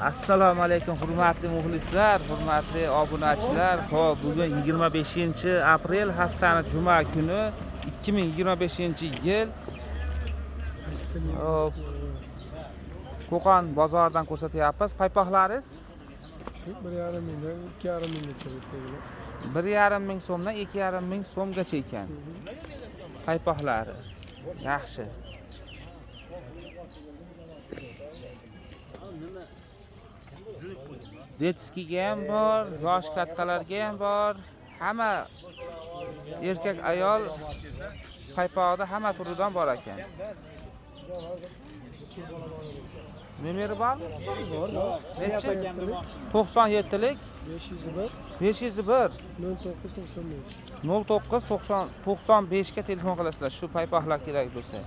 Assalomu alaykum, hurmatli muxlislar, hurmatli obunachilar. Xo'p, bugun 25-aprel, haftani juma kuni, 2025-yil. Xo'p, Qo'qon bozoridan ko'rsatyapmiz. Paypoqlaringiz? Shu 1,5 mingdan 2,5 minggacha bittagilar. 1,5 ming so'mdan 2,5 ming so'mgacha ekan. Paypoqlari. Yaxshi. Detskiga ham bor, yosh kattalarga ham bor. Hamma erkak, ayol paypog'ida hamma turidan bor ekan. Nomeri bormi? Bor, bor. Nechi? 97lik 501 501 09 95. 09 95 ga telefon qilasizlar shu paypoqlar kerak bo'lsa.